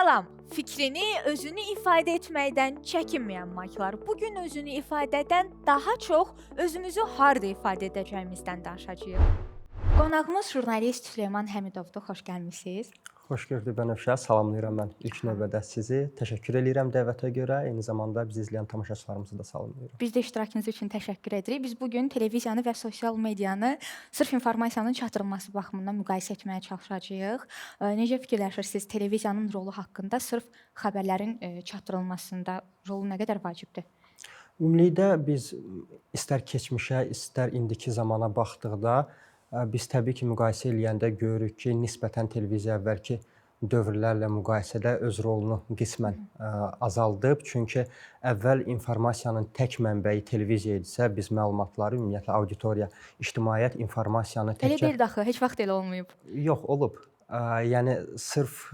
Salam. Fikrini, özünü ifadə etməkdən çəkinməyən maklar. Bu gün özünü ifadə edən daha çox özümüzü harda ifadə edəcəyimizdən danışacağıq. Qonağımız jurnalist Süleyman Həmidovdur. Xoş gəlmisiniz. Xoş gördük, Bənövşə. Salamlayıram mən ilk növbədə sizi. Təşəkkür eləyirəm dəvətə görə. Eyni zamanda bizi izləyən tamaşaçılarımızı da salamlayıram. Biz də iştirakınız üçün təşəkkür edirik. Biz bu gün televiziyanı və sosial medianı sırf informasiyanın çatdırılması baxımından müqayisə etməyə çalışacağıq. Necə fikirləşirsiniz, televiziyanın rolu haqqında, sırf xəbərlərin çatdırılmasında rolu nə qədər vacibdir? Ümumilikdə biz istər keçmişə, istər indiki zamana baxdıqda biz təbii ki, müqayisə eləyəndə görürük ki, nisbətən televiziya əvvəlki dövrlərlə müqayisədə öz rolunu qismən azaldıb. Çünki əvvəl informasiyanın tək mənbəyi televiziya idisə, biz məlumatları, ümumiyyətlə auditoriya, ictimaiyyət informasiyanı Elə təkcə deyildi axı, heç vaxt elə olmayıb. Yox, olub. Yəni sırf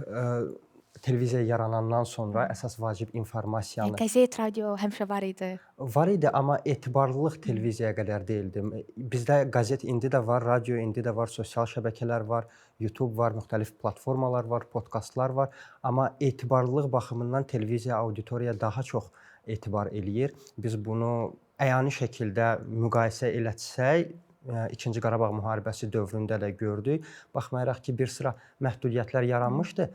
televiziya yaranandan sonra əsas vacib informasiyanı Qəzet, radio həmişə var idi. Var idi, amma etibarlılıq televiziyaya qədər deyildi. Bizdə qəzet indi də var, radio indi də var, sosial şəbəkələr var, YouTube var, müxtəlif platformalar var, podkastlar var, amma etibarlılıq baxımından televiziya auditoriyaya daha çox etibar eləyir. Biz bunu əyani şəkildə müqayisə elətsək, İkinci Qarabağ müharibəsi dövründə də gördük. Baxmayaraq ki, bir sıra məhdudiyyətlər yaranmışdı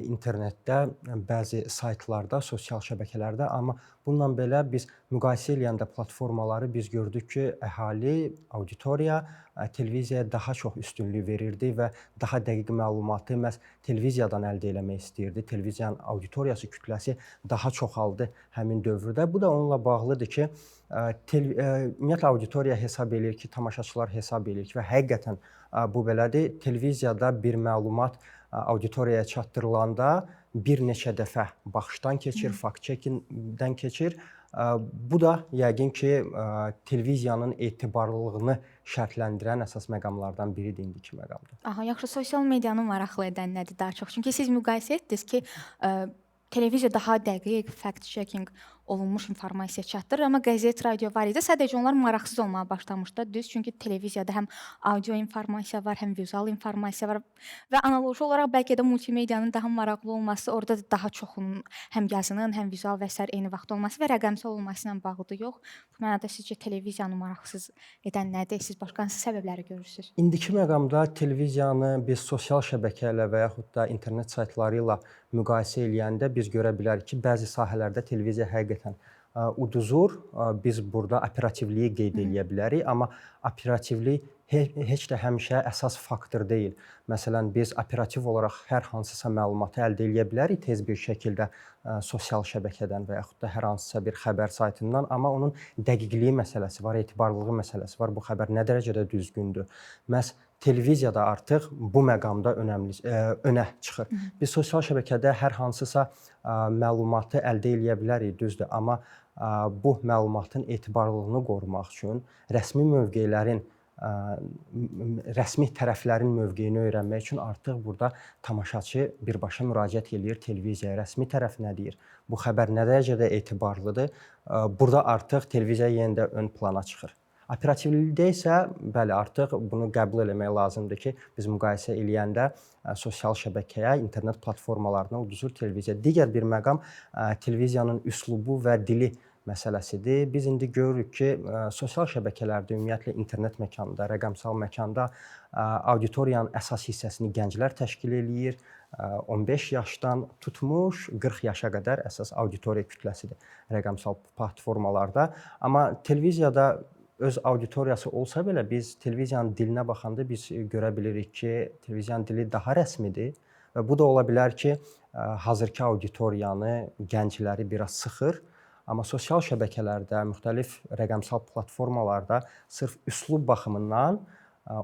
internetdə, bəzi saytlarda, sosial şəbəkələrdə, amma bununla belə biz müqayisə eləyəndə platformaları biz gördük ki, əhali, auditoriya televiziyaya daha çox üstünlük verirdi və daha dəqiq məlumatı məhz televiziyadan əldə eləmək istəyirdi. Televiziyanın auditoriyası, kütləsi daha çoxaldı həmin dövrdə. Bu da onunla bağlıdır ki, ümumiyyətlə auditoriya hesab eləyir ki, tamaşaçılar hesab eləyir ki və həqiqətən bu belədir. Televiziyada bir məlumat auditoriyaya çatdırılanda bir neçə dəfə baxışdan keçir, fact-checkingdən keçir. Bu da yəqin ki, televiziyanın etibarlılığını şərtləndirən əsas məqamlardan biridir indiki məqamda. Aha, yaxşı, sosial medianı maraqlı edən nədir daha çox? Çünki siz müqayisə etdiniz ki, televiziya daha dəqiq, fact-checking olunmuş informasiya çatdırır, amma qəzet, radio var idi. Sadəcə onlar maraqsız olmağa başlamışdı. Düz, çünki televiziyada həm audio informasiya var, həm vizual informasiya var və analoji olaraq bəlkə də multimediyanın daha maraqlı olması orada da daha çoxunun, həm yazının, həm vizual və sair eyni vaxtda olması və rəqəmsal olması ilə bağlıdır. Yox. Bu mənada sizcə televiziyanı maraqsız edən nədir? Siz başqa hansı səbəbləri görürsüz? İndiki məqamda televiziyanı biz sosial şəbəkə ilə və yaxud da internet saytları ilə müqayisə eləyəndə biz görə bilərik ki, bəzi sahələrdə televiziya həqiqətən uduzur. Biz burada operativliyi qeyd eləyə bilərik, amma operativlik heç də həmişə əsas faktor deyil. Məsələn, biz operativ olaraq hər hansısa məlumatı əldə eləyə bilərik tez bir şəkildə sosial şəbəkədən və yaxud da hər hansısa bir xəbər saytından, amma onun dəqiqliyi məsələsi var, etibarlılığı məsələsi var. Bu xəbər nə dərəcədə düzgündür? Məhz televiziyada artıq bu məqamda önəmli önə çıxır. Biz sosial şəbəkədə hər hansısa məlumatı əldə eləyə bilərik, düzdür, amma bu məlumatın etibarlılığını qorumaq üçün rəsmi mövqelərin, rəsmi tərəflərin mövqeyini öyrənmək üçün artıq burada tamaşaçı birbaşa müraciət eləyir televiziyaya. Rəsmi tərəf nə deyir? Bu xəbər nə dərəcədə etibarlıdır? Burada artıq televiziya yenə də ön plana çıxır. Operativlikdə isə bəli, artıq bunu qəbul eləmək lazımdır ki, biz müqayisə eləyəndə sosial şəbəkəyə, internet platformalarına uduzur televiziya. Digər bir məqam televiziyanın üslubu və dili məsələsidir. Biz indi görürük ki, sosial şəbəkələrdə, ümumiyyətlə internet məkanında, rəqəmsal məkanda auditoriyanın əsas hissəsini gənclər təşkil eləyir. 15 yaşdan tutmuş 40 yaşa qədər əsas auditoriya kütləsidir rəqəmsal platformalarda. Amma televiziyada öz auditoriyası olsa belə biz televiziyanın dilinə baxanda biz görə bilirik ki, televiziyanın dili daha rəsmidir və bu da ola bilər ki, hazırki auditoriyanı, gəncləri biraz sıxır. Amma sosial şəbəkələrdə, müxtəlif rəqəmsal platformalarda sırf üslub baxımından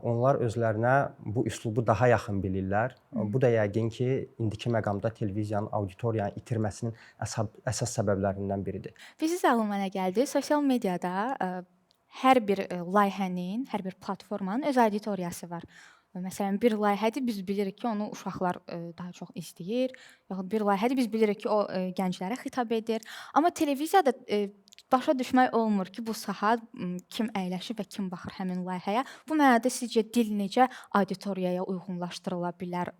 onlar özlərinə bu üslubu daha yaxın bilirlər. Bu da yəqin ki, indiki məqamda televiziyanın auditoriyanı itirməsinin əsas səbəblərindən biridir. Bilirsiniz, ağlıma nə gəldi? Sosial mediada hər bir layihənin, hər bir platformanın öz auditoriyası var. Məsələn, bir layihədir, biz bilirik ki, onu uşaqlar daha çox izləyir, yaxud bir layihədir, biz bilirik ki, o gənclərə xitab edir. Amma televiziyada başa düşmək olmur ki, bu saat kim əyləşib və kim baxır həmin layihəyə. Bu mənada sizcə dil necə auditoriyaya uyğunlaşdırıla bilər?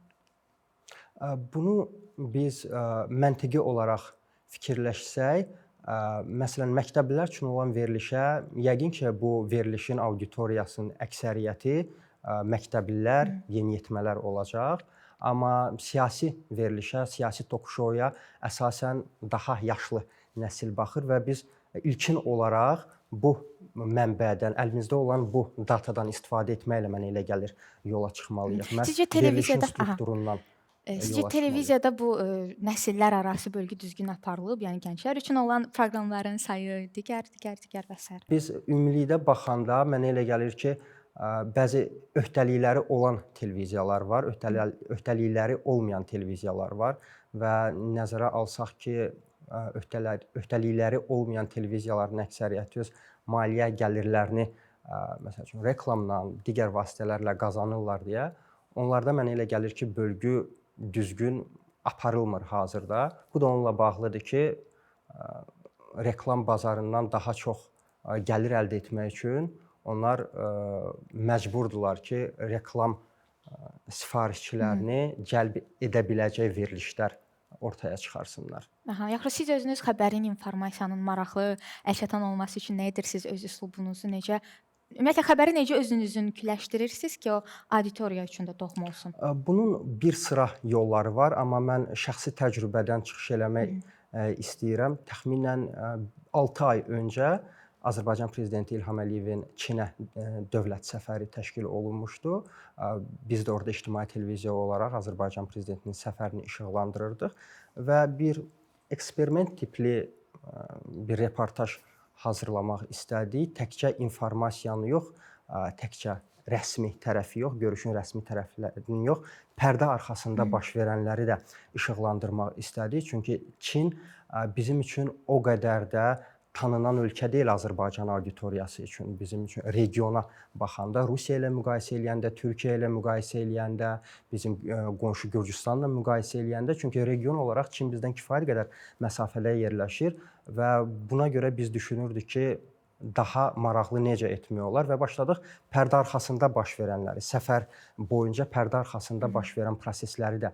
Bunu biz məntiqi olaraq fikirləşsək, məsələn, məktəblilər üçün olan verilişə yəqin ki, bu verilişin auditoriyasının əksəriyyəti məktəblilər, yeniyetmələr olacaq. Amma siyasi verilişə, siyasi tok-şouya əsasən daha yaşlı nəsil baxır və biz ilkin olaraq bu mənbədən, əlimizdə olan bu datadan istifadə etməklə mənə elə gəlir yola çıxmalıyıq. Məhz Sizcə televiziyada strukturundan. Sizcə televiziyada bu nəsillər arası bölgü düzgün aparılıb? Yəni gənclər üçün olan proqramların sayı, digər və sair. Biz ümumilikdə baxanda mənə elə gəlir ki, bəzi öhdəlikləri olan televiziyalar var, öhdəlikləri olmayan televiziyalar var və nəzərə alsaq ki, öhdəlikləri olmayan televiziyaların əksəriyyəti öz maliyyə gəlirlərini, məsəl üçün reklamla, digər vasitələrlə qazanırlar deyə, onlarda mənə elə gəlir ki, bölgü düzgün aparılmır hazırda. Bu da onunla bağlıdır ki, reklam bazarından daha çox gəlir əldə etmək üçün onlar məcburdular ki, reklam sifarişçilərini cəlb edə biləcək verilişlər ortaya çıxarsınlar. Aha, yaxşı, siz özünüz xəbərin, informasiyanın maraqlı, əlçatan olması üçün nə edirsiniz? Öz üslubunuzu necə, ümumiyyətlə xəbəri necə özünüzünküləşdirirsiniz ki, o auditoriya üçün də doğma olsun? Bunun bir sıra yolları var, amma mən şəxsi təcrübədən çıxış eləmək istəyirəm. Təxminən 6 ay öncə Azərbaycan prezidenti İlham Əliyevin Çinə dövlət səfəri təşkil olunmuşdu. Biz də orada ictimai televiziya olaraq Azərbaycan prezidentinin səfərini işıqlandırırdıq və bir eksperiment tipli bir reportaj hazırlamaq istədik. Təkcə informasiyanı yox, təkcə rəsmi tərəfi yox, görüşün rəsmi tərəflərini yox, pərdə arxasında baş verənləri də işıqlandırmaq istədik. Çünki Çin bizim üçün o qədər də tanınan ölkə deyil Azərbaycan auditoriyası üçün, bizim üçün regiona baxanda, Rusiya ilə müqayisə eləyəndə, Türkiyə ilə müqayisə eləyəndə, bizim qonşu Gürcüstanla müqayisə eləyəndə, çünki region olaraq Çin bizdən kifayət qədər məsafədə yerləşir və buna görə biz düşünürdük ki, daha maraqlı necə etmək olar və başladıq pərdə arxasında baş verənləri, səfər boyunca pərdə arxasında baş verən prosesləri də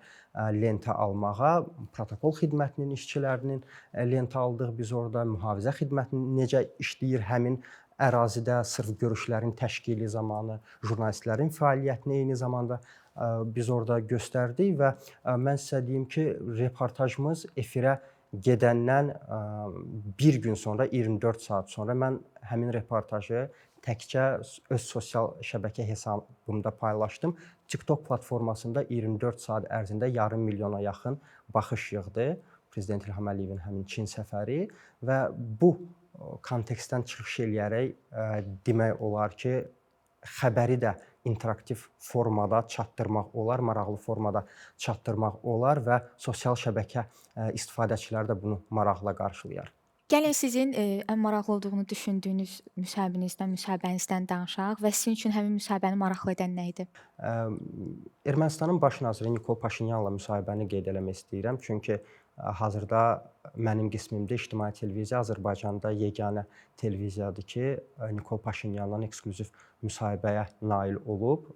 lentə almağa, protokol xidmətinin işçilərinin lentə aldıq biz orada, mühafizə xidmətinin necə işləyir həmin ərazidə sırf görüşlərin təşkili zamanı, jurnalistlərin fəaliyyətini eyni zamanda biz orada göstərdik və mən sizə deyim ki, reportajımız efirə gedəndən bir gün sonra, 24 saat sonra mən həmin reportajı təkcə öz sosial şəbəkə hesabımda paylaşdım. TikTok platformasında 24 saat ərzində yarım milyona yaxın baxış yığdı Prezident İlham Əliyevin həmin Çin səfəri və bu kontekstdən çıxış eləyərək demək olar ki, xəbəri də interaktiv formada çatdırmaq olar, maraqlı formada çatdırmaq olar və sosial şəbəkə istifadəçiləri də bunu maraqla qarşılayar. Gəlin sizin ən maraqlı olduğunu düşündüyünüz müsahibənizdən danışaq və sizin üçün həmin müsahibəni maraqlı edən nə idi? Ermənistanın baş naziri Nikol Paşinyanla müsahibəni qeyd eləmək istəyirəm, çünki hazırda mənim qismimdə ictimai televiziya Azərbaycanda yeganə televiziyadır ki, Nikol Paşinyandan eksklüziv müsahibəyə nail olub.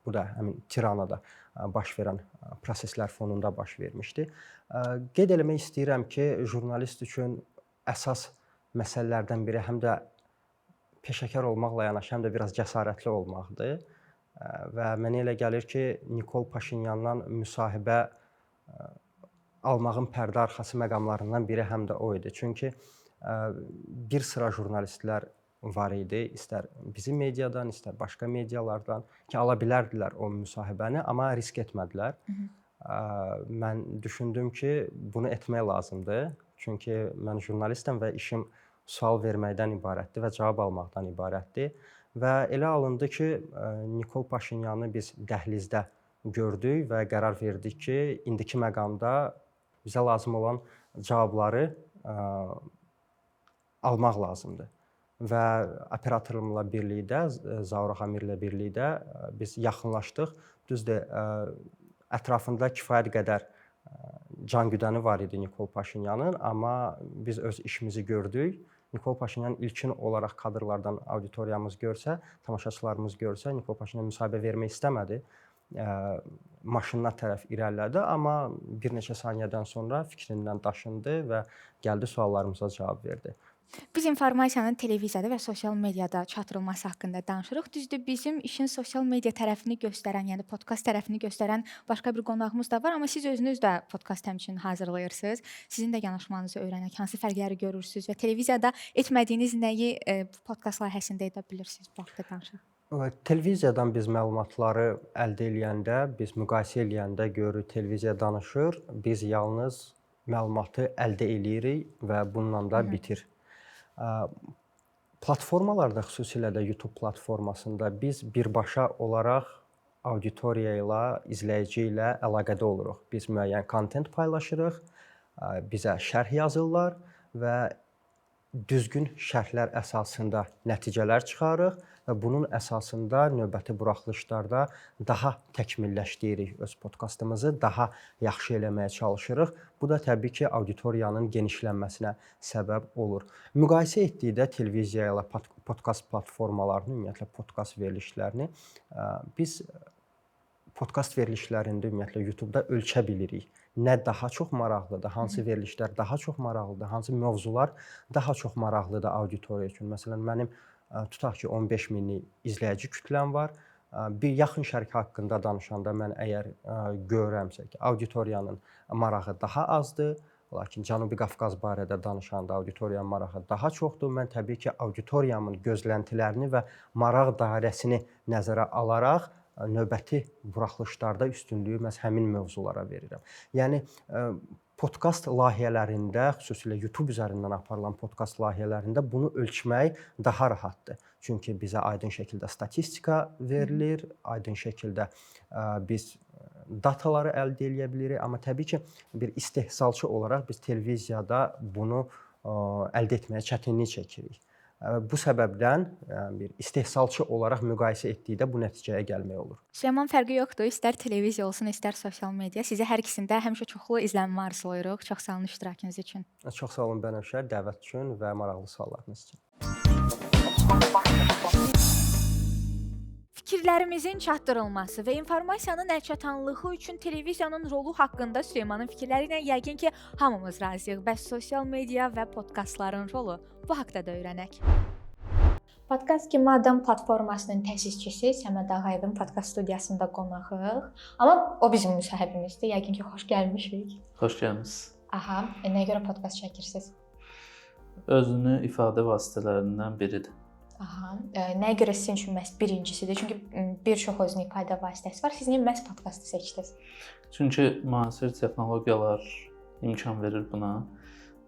Bu da həmin Tiranada baş verən proseslər fonunda baş vermişdi. Qeyd eləmək istəyirəm ki, jurnalist üçün əsas məsələlərdən biri həm də peşəkar olmaqla yanaşı, həm də biraz cəsarətli olmaqdır. Və mənə elə gəlir ki, Nikol Paşinyandan müsahibə almağın pərdə arxası məqamlarından biri həm də o idi. Çünki bir sıra jurnalistlər var idi, istər bizim mediadan, istər başqa medialardan ki, ala bilərdilər o müsahibəni, amma risk etmədilər. Mən düşündüm ki, bunu etmək lazımdır. Çünki mən jurnalistəm və işim sual verməkdən ibarətdir və cavab almaqdan ibarətdir. Və elə alındı ki, Nikol Paşinyanı biz dəhlizdə gördük və qərar verdik ki, indiki məqamda bizə lazım olan cavabları almaq lazımdır. Və operatorumla birlikdə, Zaur Ağamirlə birlikdə biz yaxınlaşdıq. Düzdür, ətrafında kifayət qədər can güdəni var idi Nikol Paşinyanın, amma biz öz işimizi gördük. Nikol Paşinyan ilkin olaraq kadrlardan auditoriyamız görsə, tamaşaçılarımız görsə, Nikol Paşinyan müsahibə vermək istəmədi. maşınına tərəf irəlilədi, amma bir neçə saniyədən sonra fikrindən daşındı və gəldi suallarımıza cavab verdi. Biz informasiyanın televiziyada və sosial mediada çatdırılması haqqında danışırıq. Düzdür, bizim işin sosial media tərəfini göstərən, yəni podkast tərəfini göstərən başqa bir qonağımız da var, amma siz özünüz də podkast həmçinin hazırlayırsınız. Sizin də yanaşmanızı öyrənək, hansı fərqləri görürsüz və televiziyada etmədiyiniz nəyi podkast layihəsində edə bilirsiniz? Bu haqda danışaq. Televiziyadan biz məlumatları əldə eləyəndə, biz müqayisə eləyəndə görürük televiziya danışır, biz yalnız məlumatı əldə eləyirik və bununla da bitir. Platformalarda, xüsusilə də YouTube platformasında biz birbaşa olaraq auditoriya ilə, izləyici ilə əlaqədə oluruq. Biz müəyyən kontent paylaşırıq, bizə şərh yazırlar və düzgün şərhlər əsasında nəticələr çıxarırıq və bunun əsasında növbəti buraxılışlarda daha təkmilləşdiririk öz podkastımızı, daha yaxşı eləməyə çalışırıq. Bu da təbii ki, auditoriyanın genişlənməsinə səbəb olur. Müqayisə etdikdə televiziya ilə podkast platformalarını, ümumiyyətlə podkast verilişlərini biz podkast verilişlərində, ümumiyyətlə YouTube-da ölçə bilirik. Nə daha çox maraqlıdır, hansı verilişlər daha çox maraqlıdır, hansı mövzular daha çox maraqlıdır auditoriya üçün. Məsələn, mənim tutaq ki, 15 minlik izləyici kütləm var. Bir Yaxın Şərq haqqında danışanda mən əgər görürəmsə ki, auditoriyanın marağı daha azdır, lakin Cənubi Qafqaz barədə danışanda auditoriyanın marağı daha çoxdur. Mən təbii ki, auditoriyamın gözləntilərini və maraq dairəsini nəzərə alaraq növbəti buraxılışlarda üstünlüyü məhz həmin mövzulara verirəm. Yəni podkast layihələrində, xüsusilə YouTube üzərindən aparılan podkast layihələrində bunu ölçmək daha rahatdır. Çünki bizə aydın şəkildə statistika verilir, aydın şəkildə biz dataları əldə eləyə bilirik, amma təbii ki, bir istehsalçı olaraq biz televiziyada bunu əldə etməyə çətinlik çəkirik. Bu səbəbdən bir istehsalçı olaraq müqayisə etdikdə bu nəticəyə gəlmək olur. Süleyman, fərqi yoxdur. İstər televiziya olsun, istər sosial media. Sizə hər ikisində həmişə çoxlu izlənmə arzulayırıq. Çox sağ olun iştirakınız üçün. Çox sağ olun Bənövşə, dəvət üçün və maraqlı suallarınız üçün. Fikirlərimizin çatdırılması və informasiyanın əlçatanlığı üçün televiziyanın rolu haqqında Süleymanın fikirləri ilə yəqin ki, hamımız razıyıq. Bəs sosial media və podkastların rolu, bu haqda da öyrənək. Podkast Kimi Adam platformasının təsisçisi Səməd Ağayevin podkast studiyasında qonağıq. Amma o bizim müsahibimizdir. Yəqin ki, xoş gəlmişik. Xoş gəlmisiniz. Aha, nəyə görə podkast çəkirsiniz? Özünü ifadə vasitələrindən biridir. Aha, nəyə görə sizin üçün məhz birincisidir? Çünki bir çox özünü ifadə vasitəsi var. Siz niyə məhz podkastı seçdiniz? Çünki müasir texnologiyalar imkan verir buna.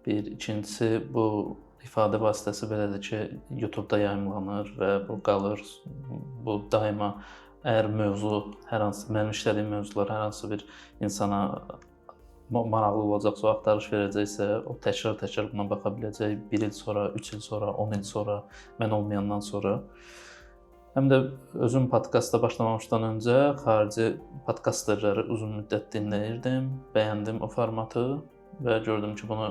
Bir, ikincisi bu ifadə vasitəsi belədir ki, YouTube-da yayımlanır və bu qalır. Bu daima əgər mövzu, hər hansı mənim işlədiyim mövzular hər hansı bir insana maraqlı olacaqsa, o axtarış verəcəksə, o təkrar-təkrar buna baxa biləcək. 1 il sonra, 3 il sonra, 10 il sonra, mən olmayandan sonra. Həm də özüm podkastda başlamamışdan öncə xarici podkasterləri uzun müddət dinləyirdim, bəyəndim o formatı və gördüm ki, bunu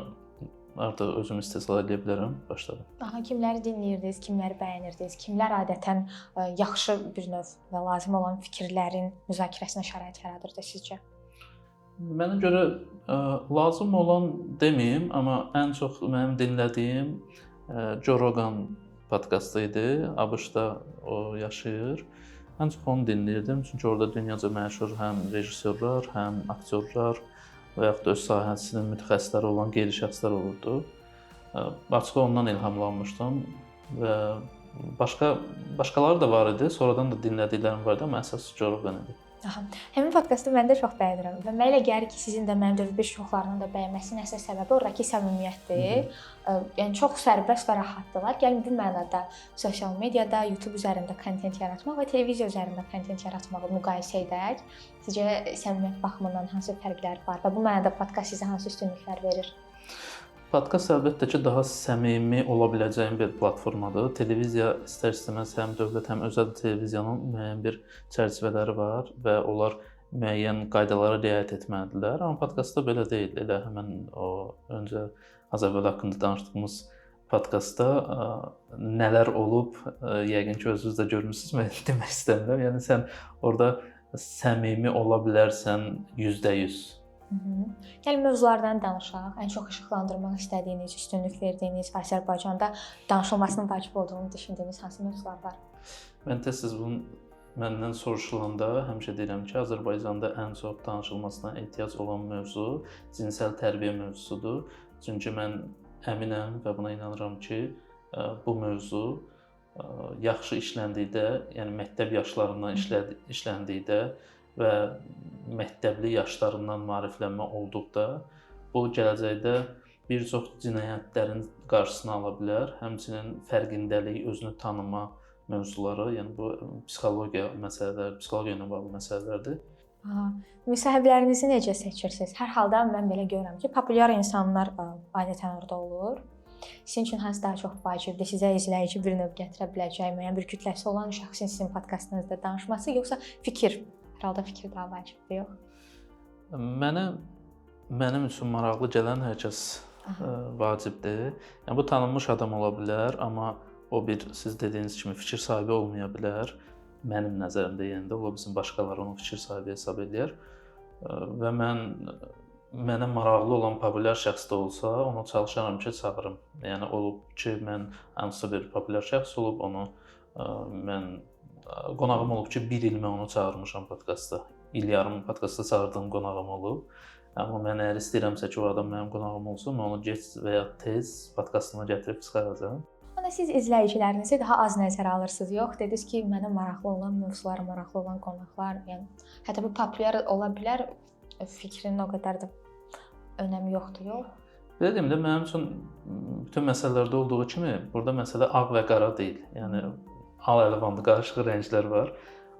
artıq özüm istehsal edə bilərəm, başladım. Aha, kimləri dinləyirdiniz, kimləri bəyənirdiniz, kimlər adətən yaxşı bir növ və lazım olan fikirlərin müzakirəsinə şərait yaradırdı sizcə? Mənə görə lazım olan deməyim, amma ən çox mənim dinlədiyim Joe Rogan podkastı idi. ABŞ-da o yaşayır. Ən çox onu dinləyirdim, çünki orada dünyaca məşhur həm rejissorlar, həm aktyorlar və yaxud da öz sahəsinin mütəxəssisləri olan qeyri şəxslər olurdu. Açığı ondan ilhamlanmışdım və başqaları da var idi. Sonradan da dinlədiklərim var idi, amma əsas Joe Rogan idi. Aha. Həmin podkastı mən də çox bəyənirəm və mənə elə gəlir ki, sizin də mənim də bir çoxlarının da bəyənməsinin əsas səbəbi oradakı səmimiyyətdir. Yəni çox sərbəst və rahatdırlar. Gəlin bu mənada sosial mediada, YouTube üzərində kontent yaratmaq və televiziya üzərində kontent yaratmağı müqayisə edək. Sizcə səmimiyyət baxımından hansı fərqlər var və bu mənada podkast sizə hansı üstünlüklər verir? Podkast əlbəttə ki, daha səmimi ola biləcəyin bir platformadır. Televiziya istər-istəməz həm dövlət, həm özəl televiziyanın müəyyən bir çərçivələri var və onlar müəyyən qaydalara riayət etməlidirlər. Amma podkastda belə deyil. Elə həmin o öncə az əvvəl haqqında danışdığımız podkastda nələr olub, yəqin ki, özünüz də görmüsünüz, mən demək istəmirəm. Yəni sən orada səmimi ola bilərsən 100%. Gəlin mövzulardan danışaq. Ən çox işıqlandırmaq istədiyiniz, üstünlük verdiyiniz və Azərbaycanda danışılmasının vacib olduğunu düşündüyünüz hansı mövzular var? Mən tez-tez bunun məndən soruşulanda həmişə deyirəm ki, Azərbaycanda ən çox danışılmasına ehtiyac olan mövzu cinsəl tərbiyə mövzusudur. Çünki mən əminəm və buna inanıram ki, bu mövzu yaxşı işləndikdə, yəni məktəb yaşlarından işləndikdə və məktəbli yaşlarından maariflənmə olduqda bu gələcəkdə bir çox cinayətlərin qarşısını ala bilər. Həmçinin fərqindəlik, özünü tanıma mövzuları, yəni bu psixologiya məsələləri, psixologiya ilə bağlı məsələlərdir. Aha. Müsahiblərinizi necə seçirsiniz? Hər halda mən belə görürəm ki, populyar insanlar adətən orada olur. Sizin üçün hansı daha çox vacibdir? Sizə izləyici bir növ gətirə biləcəyi müəyyən bir kütləsi olan şəxsin sizin podkastınızda danışması, yoxsa fikir? Hər halda fikir daha vacibdir, yox? Mənim üçün maraqlı gələn hər kəs vacibdir. Yəni bu tanınmış adam ola bilər, amma o bir siz dediyiniz kimi fikir sahibi olmaya bilər. Mənim nəzərimdə yenə də ola bilsin başqaları onu fikir sahibi hesab eləyər. Və mənə maraqlı olan populyar şəxs də olsa, onu çalışaram ki, çağırım. Yəni olub ki, mən hansısa bir populyar şəxs olub, onu mən qonağım olub ki, bir il mən onu çağırmışam podkastda. İl yarım podkastda çağırdığım qonağım olub. Amma mən əgər istəyirəmsə ki, o adam mənim qonağım olsun, mən onu gec və ya tez podkastıma gətirib çıxaracağam. Amma siz izləyicilərinizi daha az nəzərə alırsınız, yox? Dediniz ki, mənə maraqlı olan mövzular, maraqlı olan qonaqlar, yəni hətta bu populyar ola bilər, fikrinin o qədər də önəmi yoxdur, yox? Belə deyim də, mənim üçün bütün məsələlərdə olduğu kimi burada məsələ ağ və qara deyil. Yəni al-əlvanlı, qarışıq rənglər var.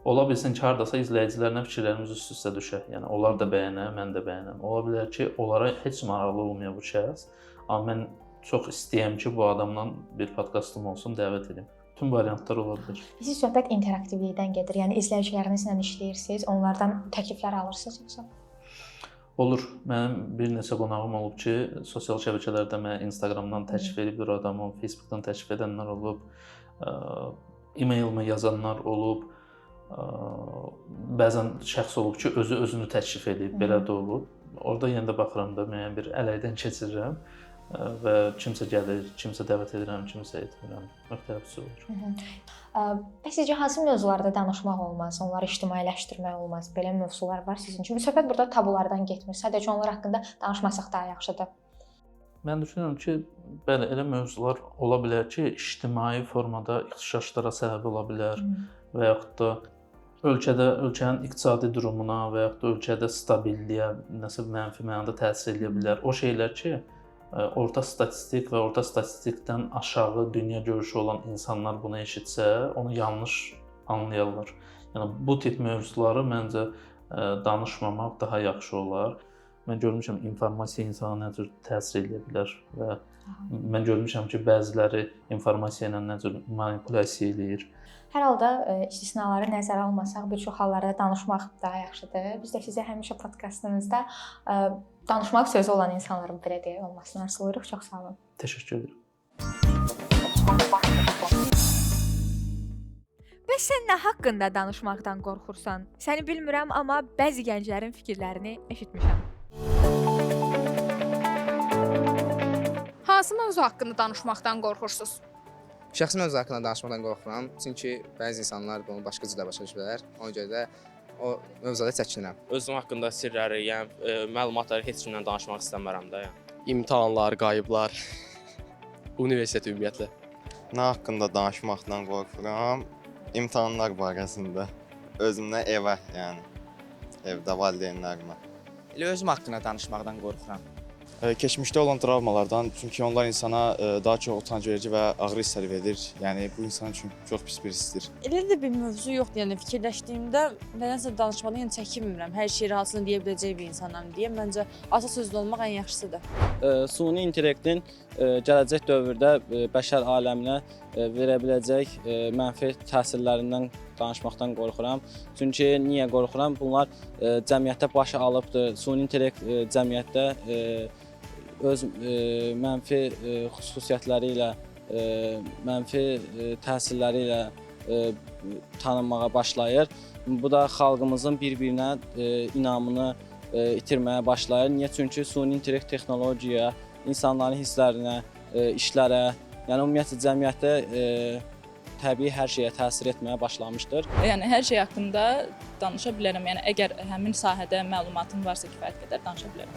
Ola bilsin ki, hardasa izləyicilərlə fikirlərimiz üst-üstə düşə. Yəni onlar da bəyənə, mən də bəyənəm. Ola bilər ki, onlara heç maraqlı olmaya bu şəxs, amma mən çox istəyəm ki, bu adamla bir podkastım olsun, dəvət edim. Bütün variantlar ola bilər. Siz söhbət interaktivlikdən gedir. Yəni izləyicilərinizlə işləyirsiniz, onlardan təkliflər alırsınız yoxsa? Olur. Mənim bir neçə qonağım olub ki, sosial şəbəkələrdə mənə Instagramdan təklif edib bir adamı, Facebookdan təklif edənlər olub, e-mailimə yazanlar olub. Bəzən şəxs olub ki, özü özünü təklif edib, belə də olub. Orada yenə də baxıram da, müəyyən bir ələkdən keçirirəm və kimsə gəlir, kimsə dəvət edirəm, kimsə etmirəm. Müxtəlif cür olur. Bəs sizcə hansı mövzularda danışmaq olmaz, onları ictimailəşdirmək olmaz? Belə mövzular var sizin üçün. Söhbət burada tabulardan getmir. Sadəcə onlar haqqında danışmasaq daha yaxşıdır. Mən düşünürəm ki, bəli, elə mövzular ola bilər ki, ictimai formada ixtişaşlara səbəb ola bilər və yaxud da ölkənin iqtisadi durumuna və yaxud da ölkədə stabilliyə nəsə mənfi mənada təsir eləyə bilər. O şeylər ki, orta statistik və orta statistikdən aşağı dünya görüşü olan insanlar bunu eşitsə, onu yanlış anlayarlar. Yəni bu tip mövzuları məncə danışmamaq daha yaxşı olar. Mən görmüşəm informasiya insana nə cür təsir eləyə bilər və mən görmüşəm ki, bəziləri informasiya ilə nə cür manipulyasiya eləyir. Hər halda istisnaları nəzərə almasaq, bir çox hallarda danışmaq daha yaxşıdır. Biz də sizə həmişə podkastımızda danışmaq sözü olan insanların belə deyək olmasını arzulayırıq. Çox sağ olun. Təşəkkür edirəm. Bəs sən nə haqqında danışmaqdan qorxursan? Səni bilmirəm, amma bəzi gənclərin fikirlərini eşitmişəm. Hansı mövzu haqqında danışmaqdan qorxursunuz? Şəxsi mövzu haqqında danışmaqdan qorxuram, çünki bəzi insanlar bunu başqa cürdə başa düşə bilər. Ona görə də o mövzuda çəkinirəm. Özüm haqqında sirləri, yəni məlumatları heç kimlə danışmaq istəmirəm də, yəni. İmtahanlar, qayıblar, universitet ümumiyyətlə. Nə haqqında danışmaqdan qorxuram? İmtahanlar barəsində. Özümdən evə, yəni evdə valideynlərimə. Elə özüm haqqında danışmaqdan qorxuram. Keçmişdə olan travmalardan, çünki onlar insana daha çox utancverici və ağrı hisslər verir. Yəni bu insan üçün çox pis bir hissdir. Elə də bir mövzu yoxdur. Yəni fikirləşdiyimdə nədənsə danışmadan yəni çəkinmirəm. Hər şeyi rahatlıqla deyə biləcək bir insanam deyə məncə açıq sözlü olmaq ən yaxşısıdır. Süni intellektin gələcək dövrdə bəşər aləminə verə biləcək mənfi təsirlərindən danışmaqdan qorxuram. Çünki niyə qorxuram? Bunlar cəmiyyətdə baş alıbdır. Süni intellekt cəmiyyətdə öz mənfi xüsusiyyətləri ilə, mənfi təsirləri ilə tanınmağa başlayır. Bu da xalqımızın bir-birinə inamını itirməyə başlayır. Niyə? Çünki süni intellekt texnologiya insanların hisslərinə, işlərə, yəni ümumiyyətlə cəmiyyətdə təbii hər şeyə təsir etməyə başlamışdır. Yəni hər şey haqqında danışa bilərəm. Yəni əgər həmin sahədə məlumatım varsa kifayət qədər danışa bilərəm.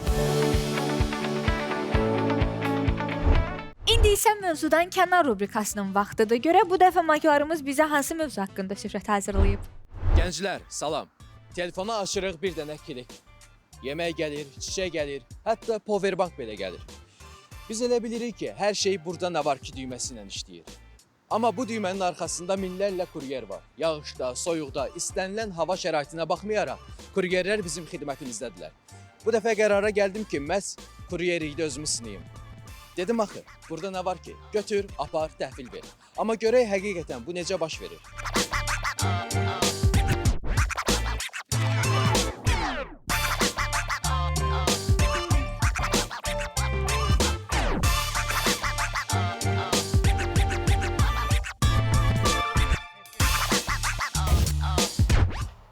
İndi isə mövzudan kənar rubrikasının vaxtıdır. Görək bu dəfə maklarımız bizə hansı mövzu haqqında süjet hazırlayıb. Gənclər, salam. Telefona açırıq bir dənə klik. Yemək gəlir, çiçək gəlir, hətta powerbank belə gəlir. Biz elə bilirik ki, hər şey burada nə var ki düyməsi ilə işləyir. Amma bu düymənin arxasında minlərlə kuryer var. Yağışda, soyuqda, istənilən hava şəraitinə baxmayaraq kuryerlər bizim xidmətimizdədirlər. Bu dəfə qərara gəldim ki, məhz kuryerlikdə özümü sınayım. Dedim axı, burada nə var ki? Götür, apar, təhvil ver. Amma görək həqiqətən bu necə baş verir?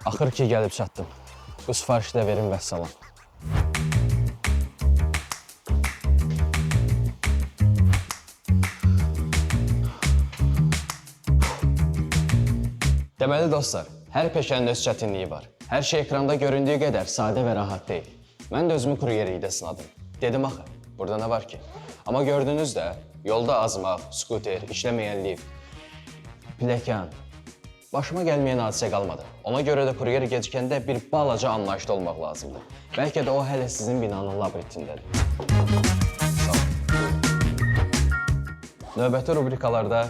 Axır ki gəlib çatdım. Bu sifarişi də verin vəssalam. Deməli dostlar, hər peşənin öz çətinliyi var. Hər şey ekranda göründüyü qədər sadə və rahat deyil. Mən də özümü kuryerlikdə sınadım. Dedim axı, burada nə var ki? Amma gördünüz də, yolda azmaq, skuter, işləməyən lift, pilləkən. Başıma gəlməyən hadisə qalmadı. Ona görə də kuryer gecikəndə bir balaca anlayışlı olmaq lazımdır. Bəlkə də o hələ sizin binanın labirintindədir. Sağ olun. Növbəti rubrikalarda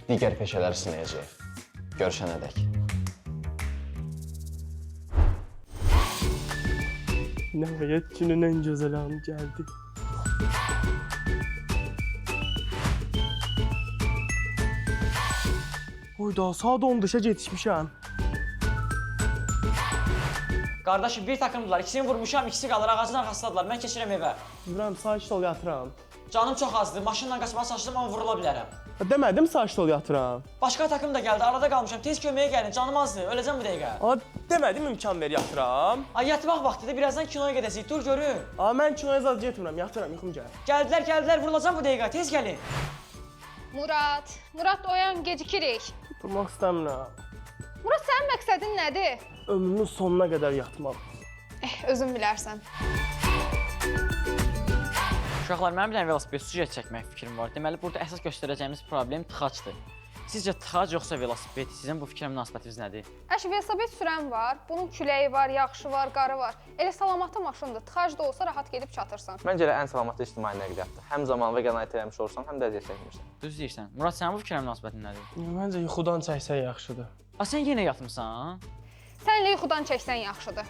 digər peşələri sınayacağıq. Görüşənədək. Nəhayət günün ən gözəl anı gəldi. Oyda, saat 10-da yetişmişəm. Qardaşım, bir takımdılar. İkisini vurmuşam, ikisi qalır, ağacın arxasındadılar. Mən keçirəm evə. İbrahim, sakit ol, yatıram. Canım çox azdır. Maşınla qaçmağa çalışdım, amma vurula bilərəm. Demədim sakit ol, yatıram. Başqa takım da gəldi, arada qalmışam. Tez köməyə gəlin, canım azdır. Öləcəm bu dəqiqə. A, demədim imkan ver, yatıram. Ay, yatmaq vaxtıdır, birazdan kinoya gedəsik. Dur görüm. A, mən kinoya zad getmirəm, yatıram, yuxum gəlir. Gəldilər, gəldilər, vurulacam bu dəqiqə. Tez gəlin. Murad, Murad oyan, gecikirik. Durmaq istəmirəm. Murad, sənin məqsədin nədir? Ömrümün sonuna qədər yatmaq. Özün bilərsən. Uşaqlar, mənim bir dənə velosiped süjet çəkmək fikrim var. Deməli, burada əsas göstərəcəyimiz problem tıxacdır. Sizcə tıxac yoxsa velosiped? Sizin bu fikrə münasibətiniz nədir? Əş, velosiped sürən var, bunun küləyi var, yağışı var, qarı var. Elə salamatı maşındır, tıxac da olsa rahat gedib çatırsan. Məncə elə ən salamatı ictimai nəqliyyatdır. Həm zaman və qənaət eləmiş olursan, həm də əziyyət çəkmirsən. Düz deyirsən. Murad, sənin bu fikrə münasibətin nədir? Məncə yuxudan çəksək yaxşıdır. A, sən yenə yatmısan? Sən elə yuxudan çəksən yaxşıdır.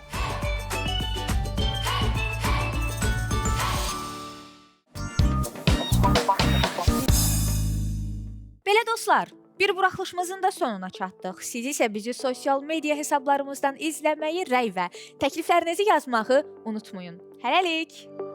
Belə dostlar, bir buraxılışımızın da sonuna çatdıq. Siz isə bizi sosial media hesablarımızdan izləməyi, rəy və təkliflərinizi yazmağı unutmayın. Hələlik!